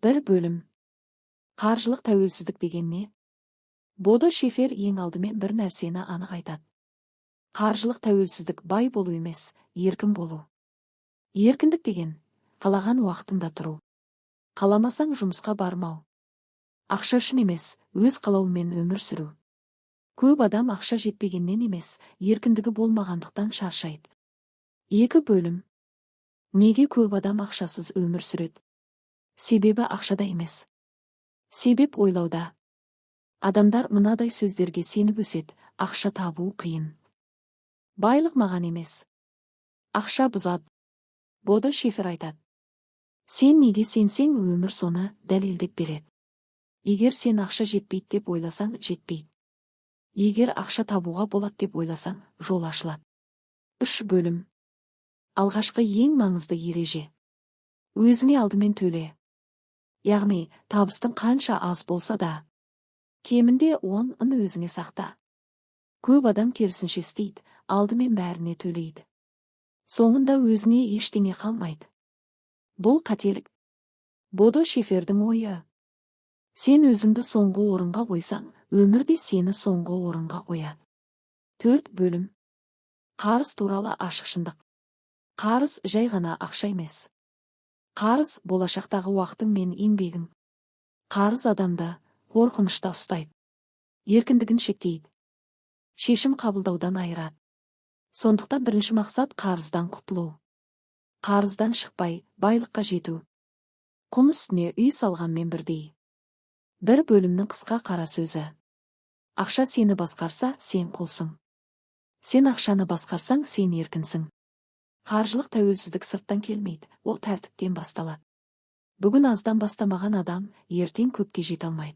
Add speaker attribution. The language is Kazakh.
Speaker 1: Бір бөлім. Қаржылық тәуелсіздік деген не? Бодо Шефер ең алдымен бір нәрсені анық айтады: қаржылық тәуелсіздік бай болу емес, еркін болу. Еркіндік деген – қалаған уақытыңда тұру, қаламасаң, жұмысқа бармау, ақша үшін емес, өз қалауымен өмір сүру. Көп адам ақша жетпегеннен емес, еркіндігі болмағандықтан шаршайды. Екі бөлім. Неге көп адам ақшасыз өмір сүреді? Себебі ақшада емес, себеп ойлауда. Адамдар мынадай сөздерге сеніп өседі: «Ақша табу қиын», «Байлық маған емес», «Ақша бұзады». Бодо Шефер айтады: сен неге сенсең, өмір соны дәлелдеп береді. Егер сен ақша жетпейді деп ойласаң, жетпейді. Егер ақша табуға болады деп ойласаң, жол ашылады. Үш бөлім. Алғашқы ең маңызды ереже: өзіңе алдымен төле. Яғни табыстың қанша аз болса да, кемінде 10-ын өзіңе сақта. Көп адам керісінше істейді: алдымен бәріне төлейді, соңында өзіне ештеңе қалмайды. Бұл қателік. Бодо Шефердің ойы: сен өзіңді соңғы орынға қойсаң, өмір де сені соңғы орынға қояды. Төрт бөлім. Қарыз туралы ашық шындық. Қарыз жай ғана ақша емес. Қарыз – болашақтағы уақытың мен еңбегің. Қарыз адамды қорқынышта ұстайды, еркіндігін шектейді, шешім қабылдаудан айырады. Сондықтан бірінші мақсат – қарыздан құтылу. Қарыздан шықпай, байлыққа жету – құм үстіне үй салғанмен бірдей. Бір бөлімнің қысқа қара сөзі: ақша сені басқарса, сен құлсың. Сен ақшаны басқарсаң, сен еркінсің. Қаржылық тәуелсіздік сырттан келмейді, ол тәртіптен басталады. Бүгін аздан бастамаған адам ертең көпке жете алмайды.